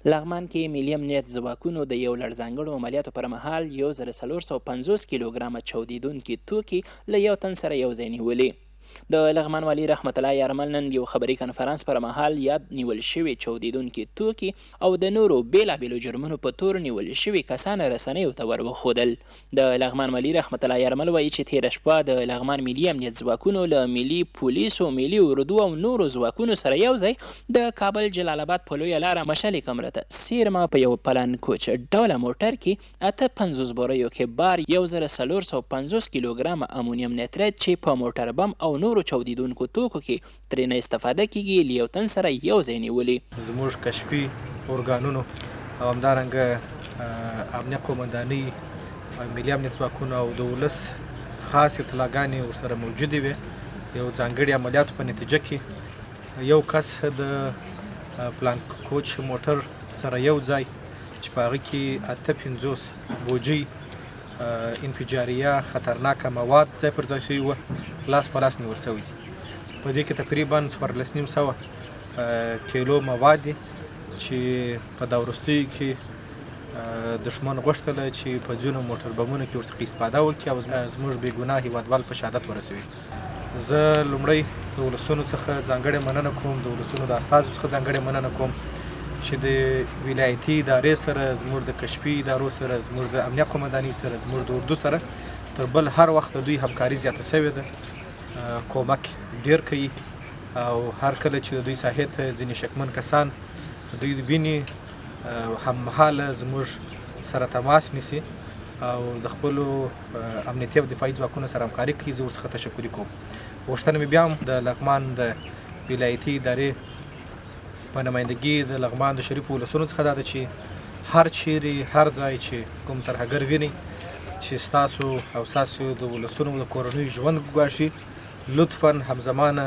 لغمان کې ملي امنیت ځواکونو د یو لړ ځانګړو عملیاتو پر مهال 1450 کیلوګرامه چاودېدونکي توکي له یو تن سره یو ځای نیولي. د لغمان والي رحمت الله یارمل نن یو خبري کنفرانس پر مهال یاد نیول شوي چاودېدونکي توکي او د نورو بېلابېلو جرمونو په تور نیول شوي کسان رسنیو ته ور وښودل. د لغمان والي رحمت الله یارمل وایي چې تېره شپه د لغمان ملي امنیت ځواکونو له ملي پولیسو، ملي اردو او نورو ځواکونو سره یو ځای د کابل جلال اباد په لویه لاره مشالې کمره ته څېرمه په یو پلان کوچ ډوله موټر کې 58 بوریو کې بار 1450 کیلوګرامه امونیم نیتریت چې په موټر بم او نورو چاودېدونکو توکو کې ترېنه استفاده کېږي له یو تن سره یو ځای نیولي. زموږ کشفي ارګانونو او همدارنګه امنیه قومندانۍ، ملي امنیت ځواکونو او د ولس خاص اطلاعګانې ورسره موجودې وې. یو ځانګړي عملیاتو په نتیجه کې یو کس د پلان کوچ موټر سره یو ځای چې په هغه کې 58 بوجۍ انفجاریه خطرناکه مواد ځای پر ځای شوي وه، لاس په لاس نیول شوی دي. په دې کې تقریبا 1450 کیلو مواد دي چې په دا وروستیو کې دښمن غوښتله چې په ځینو موټر بمونو کې ورڅخه استفاده وکړي او زموږ بې ګناه هیوادوال په شهادت ورسوي. زه لومړی د ولسونو څخه ځانګړې مننه کوم، د ولسونو د استازو څخه ځانګړې مننه کوم چې د ولایتي ادارې سره، زموږ د کشفي ادارو سره، زموږ د امنیه قومندانۍ سره، زموږ د اردو سره تر بل هر وخت د دوی همکاري زیاته شوې ده، کومک ډیر کوي او هر کله چې د دوی ساحې ته ځینې شکمن کسان دوی ویني هممهاله زموږ سره تماس نیسي او د خپلو امنیتي او دفاعي ځواکونو سره همکاري کوي. زه ورڅخه تشکري کوم. غوښتنه مې بیا هم د لغمان د ولایتي ادارې په نمایندګي د لغمان د شریفو ولسونو څخه دا ده چې هر چیرې هر ځای چې کوم ترهګر وینئ چې ستاسو او ستاسو د ولسونو د کورنیو ژوند ګواښي، لطفاً همزمانه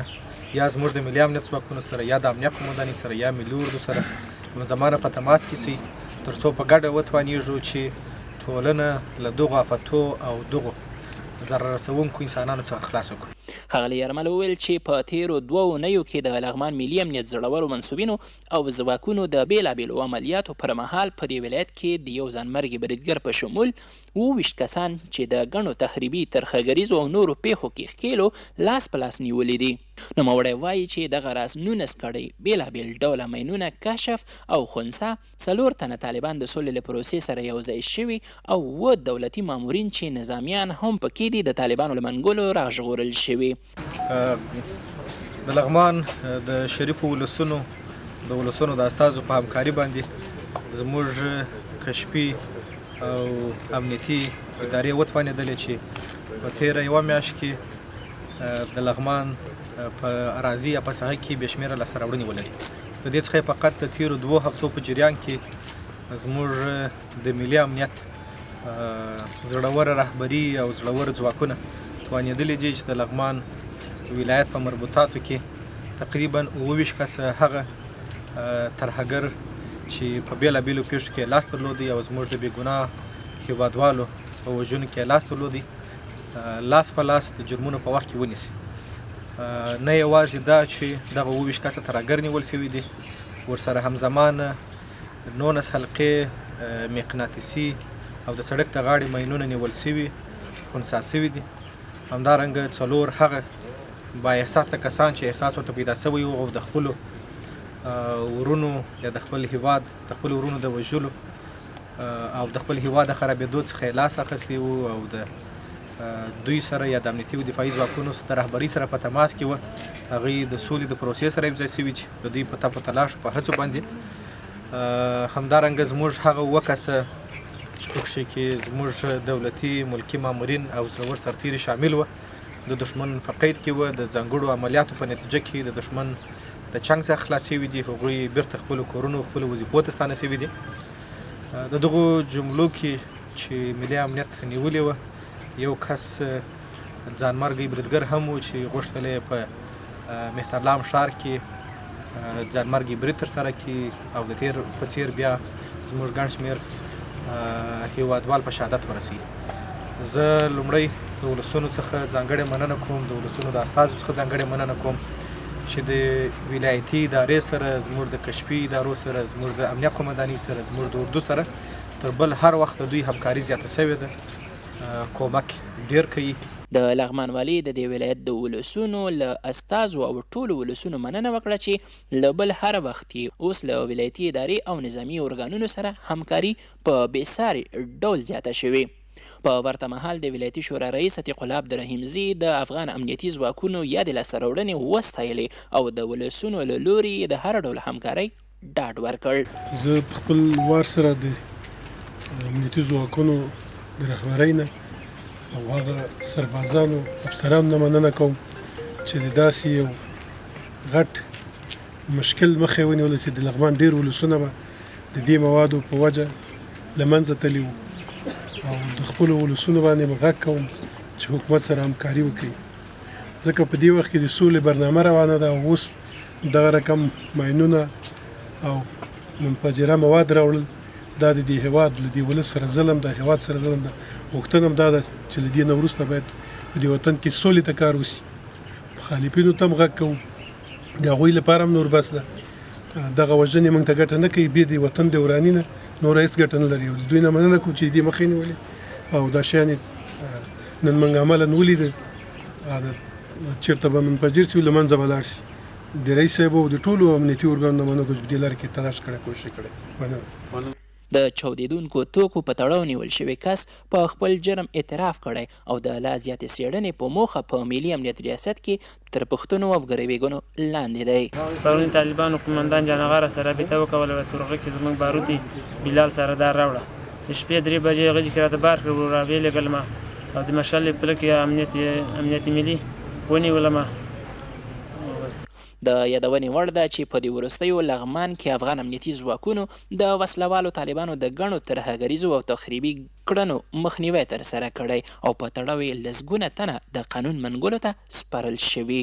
یا زموږ د ملي امنیت ځواکونو سره یا د امنیه قومندانۍ سره یا ملي اردو سره همزمانه په تماس کې شئ ترڅو په ګډه وتوانیږو چې ټولنه له دغو افتو او دغو ضرر رسوونکو انسانانو څخه خلاصه کړو. ښاغلي یارمل وویل چې په تېرو 2 اونیو کې د لغمان ملي امنیت زړورو منسوبینو او ځواکونو د بېلابېلو عملیاتو پر مهال په دې ولایت کې د یو ځانمرګي بریدګر په شمول 27 کسان چې د ګڼو تخریبي، ترهګریزو او نورو پېښو کې ښکېلو لاس په لاس نیولي دي. نوموړی وایي چې دغه راز 19 کړۍ بېلابېل ډوله ماینونه کشف او خنثی، 4 تنه طالبان د سولې له پروسې سره یو ځای شوي او 7 دولتي مامورین چې نظامیان هم پکې دي د طالبانو له منګولو راژغورل شوي. د لغمان د شریفو ولسونو د ولسونو د استازو په همکاري باندې زموږ کشفي او امنیتي ادارې وتوانېدلې چې په تېره یوه میاشت کې د لغمان په اراضي یا په ساحه کې بې شمېره لاسته راوړنې ولري. د دې څخه فقط د تېرو 2 هفتو په جریان کې زموږ د ملي امنیت زړور رهبري او زړور ځواکونه توانېدلي دي چې د لغمان ولایت په مربوطاتو کې تقریبا 27 کسه هغه ترهګر چې په بېلابېلو پېښو کې لاس درلودی او زموږ د بېګناه هیوادوالو په وژنو کې لاس درلودی، لاس په لاس د جرمونو په وخت کې ونیسي. نه یوازې دا چې دغه 27 کسه ترهګر نیول شوي دي، ورسره همزمانه 19 حلقې مقناطیسي او د سړک د غاړې ماینونه نیول شوي، خنثی شوي دي. همدارنګه 4 هغه با احساسه کسان چې احساس ورته پیدا شوی و او د خپلو ورونو یا د خپل هیواد د خپلو ورونو د وژلو او د خپل هیواد د خرابېدو څخه یې لاس اخیستی و او د دوی سره یا د امنیتي او دفاعي ځواکونو د رهبرۍ سره په تماس کې وه، هغوی د سولې د پروسې سره یوځای شوي چې د دوی په تپ و تلاش په هڅو باندې. همدارنګه زموږ هغه 7 کسه چې پکښې کې زموږ دولتي ملکي مامورین او زړور سرتېري شامل وه، د دښمن په قید کې وه، د ځانګړو عملیاتو په نتیجه کې د دښمن د چنګ څخه خلاص شوي دي، هغوی بیرته خپلو کورونو خپلو وظیفو ته ستانه شوي دي. د دغو جملو کې چې ملي امنیت نیولې وه، یو کس ځانمرګی بریدګر هم و چې غوښتل یې په مهترلام ښار کې ځانمرګی برید ترسره کړي او د تېر په څېر بیا زموږ ګڼ شمېر هیوادوال په شهادت ورسوي. زه لومړی د ولسونو څخه ځانګړې مننه کوم، د ولسونو د استازو څخه ځانګړې مننه کوم چې د ولایتي ادارې سره، زموږ د کشفي ادارو سره، زموږ د امنیه قومندانۍ سره، زموږ د اردو سره تر بل هر وخت د دوی همکاري زیاته شوې ده، کومک ډېر کوي. د لغمان والي د دې ولایت د ولسونو له استازو او ټولو ولسونو مننه وکړه چې له بل هر وخت یې اوس له ولایتي ادارې او نظامي ارګانونو سره همکاري په بې ساري ډول زیاته شوې. په ورته مهال د ولایتي شورا رئیس عتیق الله عبدالرحیمزي د افغان امنیتي ځواکونو یادې لاسته راوړنې وستایلې او د ولسونو له لوري یې د هر ډول همکارۍ ډاډ ورکړ. زه په خپل وار سره د امنیتي ځواکونو د رهبرۍ نه او هغه سربازانو افسرانو نه مننه کوم چې د داسې یو غټ مشکل مخه یې ونیوله چې د لغمان ډېر ولسونه به د دې موادو په وجه له منځه تللي وو او د خپلو ولسونو باندې به غږ کوم چې حکومت سره همکاري وکړي ځکه په دې وخت کې د سولې برنامه روانه ده او اوس دغه رقم ماینونه او منفجره مواد راوړل دا د دې هیواد له دې ولس سره ظلم ده، هیواد سره ظلم ده. غوښتنه هم دا ده چې له دې نه وروسته باید په دې وطن کې سولې ته کار وشي. مخالفینو ته هم غږ کوو، د هغوی لپاره هم نور بس ده. دغه وژنې موږ ته ګټه نه کوي، بې د وطن د وراني نه نوره هېڅ ګټه نه لري. او د دوی نه مننه کوو چې دې مخه یې نیولې او دا شیان یې نن موږ عملاً ولیدل. چېرته به منفجر شي، له منځه به لاړ شي. د رئیس صاحب او د ټولو امنیتي ارګانونو نه مننه کوو چې په دې لار کې تلاش کړی، کوشش یې کړی. مننه. د چاودېدونکو توکو په تړاو نیول شوي کس په خپل جرم اعتراف کړی او د لا زیاتې څېړنې په موخه په ملي امنیت ریاست کې تر پوښتنو او ګروېږنو لاندې دی. پرون طالبانو قومندان جان اغا راسره رابطه وکوله وایي تور غره کې زموږ باروت دي بلال سره دار راوړه د شپې درې بجې غږ کې راته بار کړ را ویې لېږلم او د مشال په پله کې امنیت امنیت ملي ونیولم او بس. د یادونې وړ ده چې په دې وروستیو لغمان کې افغان امنیتي ځواکونو د وسله والو طالبانو د ګڼو ترهګریزو او تخریبي کړنو مخنیوی ترسره کړی او په تړاو یې لسګونه تنه د قانون منګولو ته سپارل شوي.